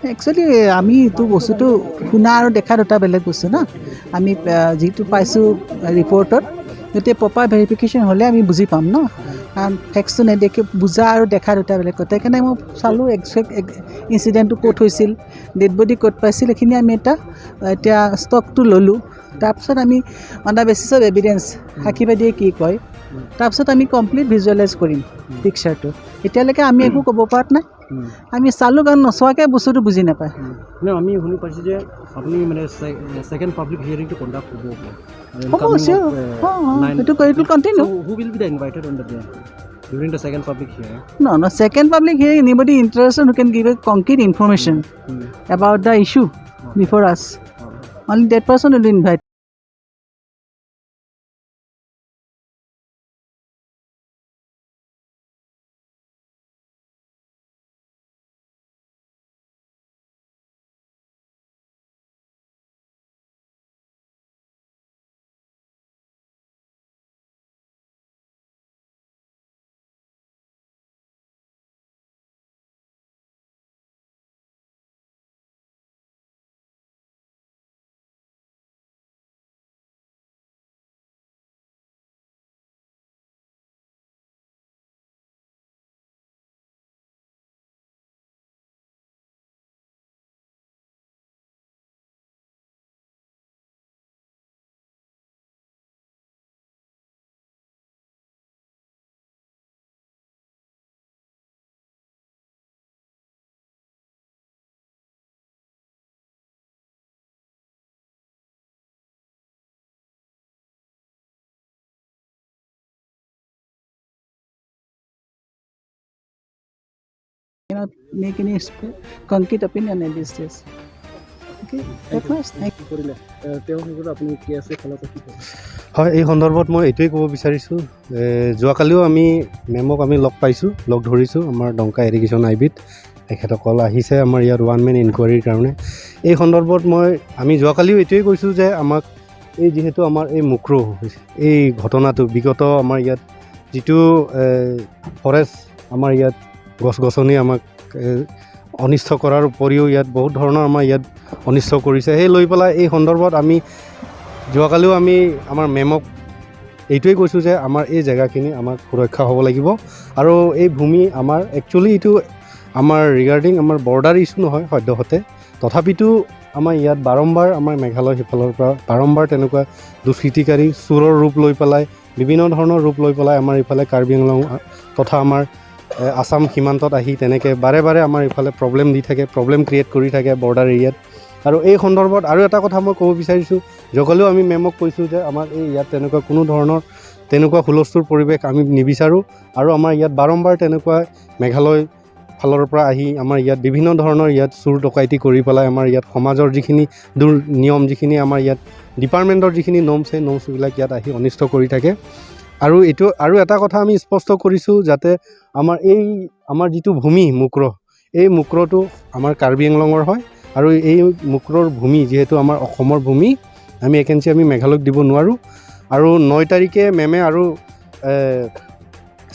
Actually আমি এইটো বস্তুটো শুনা আৰু দেখা দুটা বেলেগ বস্তু না। আমি যিটো পাইছোঁ ৰিপৰ্টত, গতিকে প্ৰপাৰ ভেৰিফিকেশ্যন হ'লে আমি বুজি পাম ন। কাৰণ ফেক্টছটো নেদেখি বুজা আৰু দেখা দুটা বেলেগ কথা। সেইকাৰণে মই চালোঁ একজেক্ট ইনচিডেণ্টটো ক'ত হৈছিল, ডেড বডি ক'ত পাইছিল, সেইখিনি আমি এটা এতিয়া ষ্টকটো ল'লোঁ। তাৰপিছত আমি on the basis of evidence সাক্ষীবাদীয়ে কি কয়, তাৰপিছত আমি কমপ্লিট ভিজুৱেলাইজ কৰিম পিকচাৰটো। এতিয়ালৈকে আমি একো ক'ব পৰা নাই, আমি চালোঁ, কাৰণ নচোৱাকৈ বস্তুটো বুজি নাপায়। আমি শুনি পাইছোঁ যে আপুনি মানে ছেকেণ্ড পাব্লিক হিয়াৰিংটো কণ্ডাক্ট হ'ব। হ'ব, sure. সেইটো it continue. Who will be the invited on the day during the second public hearing? No, second public hearing, anybody interested who can give a concrete information about the issue before us. Only that person will be invited. Cannot make any concrete opinion at this stage. Okay, that much. Thank you. কৰিলে তেওঁ সেইবোৰ আপুনি কি আছে ফালৰ পৰা কি ক'ব? হয়, এই সন্দৰ্ভত মই এইটোৱেই ক'ব বিচাৰিছোঁ, যোৱাকালিও আমি মেমক আমি লগ পাইছোঁ, লগ ধৰিছোঁ আমাৰ ডংকা ইৰিগেশ্যন আই বিত। তেখেতসকল আহিছে আমাৰ ইয়াত ওৱান মেন ইনকুৱাৰীৰ কাৰণে। এই সন্দৰ্ভত আমি যোৱাকালিও এইটোৱেই কৈছোঁ যে আমাক এই যিহেতু আমাৰ এই মুক্ৰ এই ঘটনাটো বিগত আমাৰ ইয়াত যিটো ফৰেষ্ট আমাৰ ইয়াত গছ গছনি আমাক অনিষ্ট কৰাৰ উপৰিও ইয়াত বহুত ধৰণৰ আমাৰ ইয়াত অনিষ্ট কৰিছে। সেই লৈ পেলাই এই সন্দৰ্ভত আমি যোৱাকালিও আমি আমাৰ মেমক এইটোৱেই কৈছোঁ যে আমাৰ এই জেগাখিনি আমাক সুৰক্ষা হ'ব লাগিব আৰু এই ভূমি আমাৰ একচুৱেলি এইটো আমাৰ ৰিগাৰ্ডিং আমাৰ বৰ্ডাৰ ইছ্যু নহয় সদ্যহতে, তথাপিতো আমাৰ ইয়াত বাৰম্বাৰ আমাৰ মেঘালয় সিফালৰ পৰা বাৰম্বাৰ তেনেকুৱা দুষ্কৃতিকাৰী চোৰৰ ৰূপ লৈ পেলাই বিভিন্ন ধৰণৰ ৰূপ লৈ পেলাই আমাৰ ইফালে কাৰ্বি আংলং তথা আমাৰ আছাম সীমান্তত আহি তেনেকৈ বাৰে বাৰে আমাৰ ইফালে প্ৰব্লেম দি থাকে, প্ৰব্লেম ক্ৰিয়েট কৰি থাকে বৰ্ডাৰ এৰিয়াত। আৰু এই সন্দৰ্ভত আৰু এটা কথা মই ক'ব বিচাৰিছোঁ, যোৱাকালিও আমি মেমক কৈছোঁ যে আমাৰ এই ইয়াত তেনেকুৱা কোনো ধৰণৰ তেনেকুৱা হুলস্থুল পৰিৱেশ আমি নিবিচাৰোঁ আৰু আমাৰ ইয়াত বাৰম্বাৰ তেনেকুৱা মেঘালয় ফালৰ পৰা আহি আমাৰ ইয়াত বিভিন্ন ধৰণৰ ইয়াত চুৰ ডকাইতি কৰি পেলাই আমাৰ ইয়াত সমাজৰ যিখিনি দূৰ নিয়ম, যিখিনি আমাৰ ইয়াত ডিপাৰ্টমেণ্টৰ যিখিনি নৰ্মছ, সেই নৰ্মছবিলাক ইয়াত আহি অনিষ্ট কৰি থাকে। আৰু এইটো আৰু এটা কথা আমি স্পষ্ট কৰিছোঁ যাতে আমাৰ এই আমাৰ যিটো ভূমি মুক্ৰ, এই মুক্ৰটো আমাৰ কাৰ্বি আংলঙৰ হয় আৰু এই মুক্ৰৰ ভূমি যিহেতু আমাৰ অসমৰ ভূমি, আমি একেঞ্চি আমি মেঘালয়ক দিব নোৱাৰোঁ। আৰু 9 তাৰিখে মেমে আৰু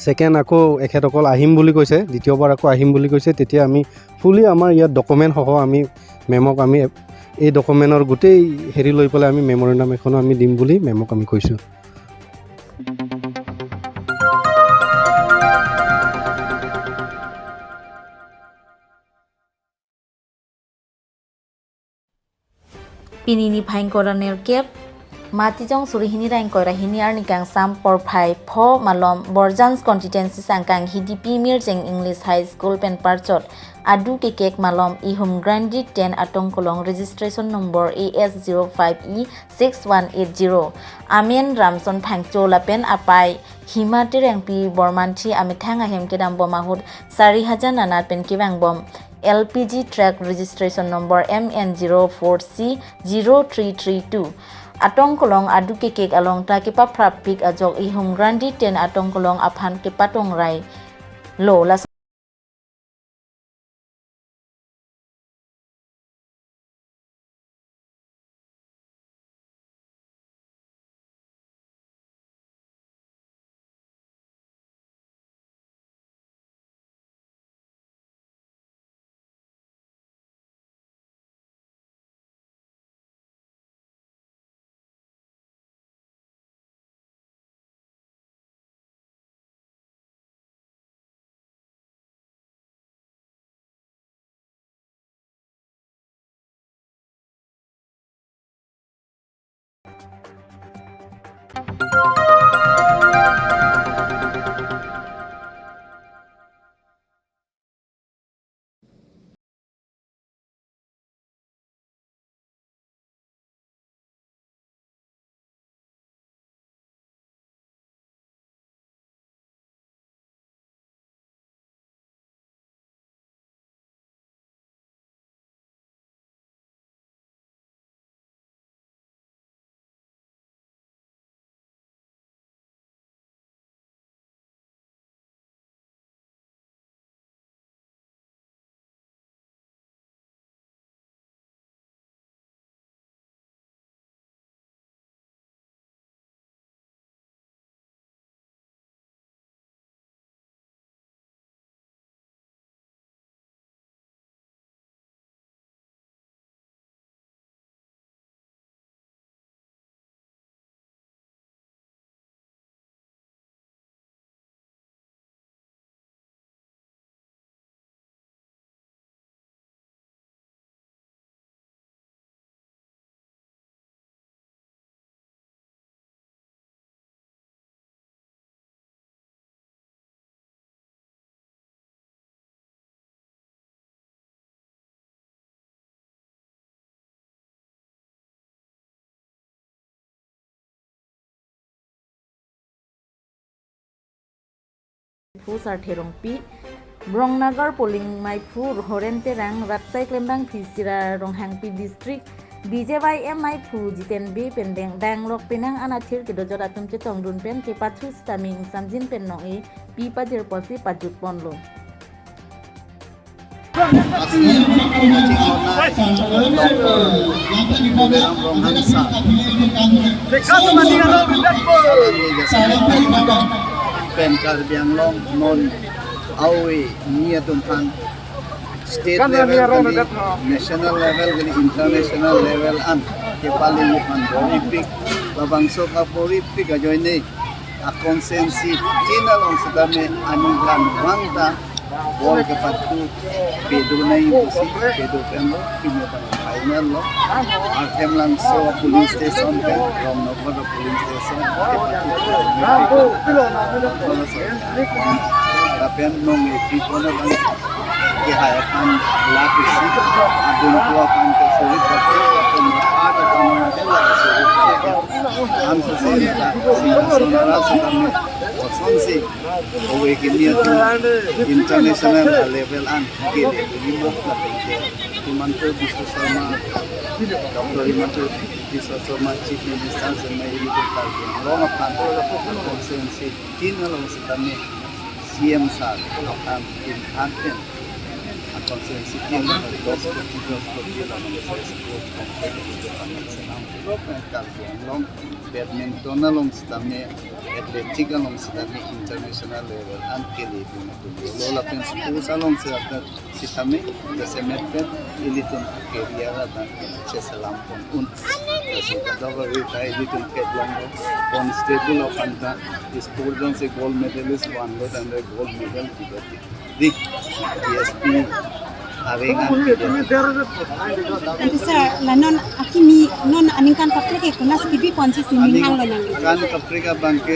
ছেকেণ্ড আকৌ এখেতসকল আহিম বুলি কৈছে, দ্বিতীয়বাৰ আকৌ আহিম বুলি কৈছে। তেতিয়া আমি ফুলি আমাৰ ইয়াত ডকুমেণ্টসহ আমি মেমক আমি এই ডকুমেণ্টৰ গোটেই হেৰি লৈ পেলাই আমি মেমৰেণ্ডাম এখনো আমি দিম বুলি মেমক আমি কৈছোঁ। Pinini phaing koranel kep matijong surihini raing koira hini arni kang sam por phai pho malom borjans constituency sangkang hidi premier jeng English High School pen parchot adu ke kek malom ihum grandi 10 atong kolong registration number AS05E6180 amen ramson phangcho lapen apai himate rengpi bormanthi ami thanga hem kedam bomahut 4000 nanat pen kibang bom LPG track registration number MN04C0332 atong kolong adu ke kek along ta ke pa phrap pik ajok ihum grandi 10 atong kolong aphan ke patong rai lo la. phu sar therong pi Brongnagar polling mai phu Horen Terang Ratsai Klembang Phisira Ronghangpi district BJYM mai phu Jiten B pendeng Danglok Penang anathir ke dojor atum che tongrun pen ke pathu staming samjin pen no e pi pajer posi pajuk ponlo. State level, national level, international level an kepali yuhan boripik babangso ka boripik ajoine a konsensi tina long sedame anungkan wangta bol ke patu pedu nai busi pedu pembo pinyo final lo arthem langso police station pe Ramnagar police station ke patu lapen nong e pipono bang ke hayakan lapisi adun tua kan ke sori patu ada kamu la sori am se sonara se osonsi owe ke international level an ke lima Himanta Biswa Sarma Dr. Himanta Biswa Sarma Chief Minister se mai long apan konsensi tin long se tame CM sir apan in anten konsensi tin 10 কোটি 10 কোটি long sports complex long badminton along stame athletic along stame international level an kele lola pen sports along stame the semester ilitun career dan chesalam pon un dabar ilitun ke long constable of anta sport jon se gold medalist one lot and gold medal dik DSP Sir, non akimi non aningkan patrika kunas kibi ponsi siminghang lo nang kan patrika bangke.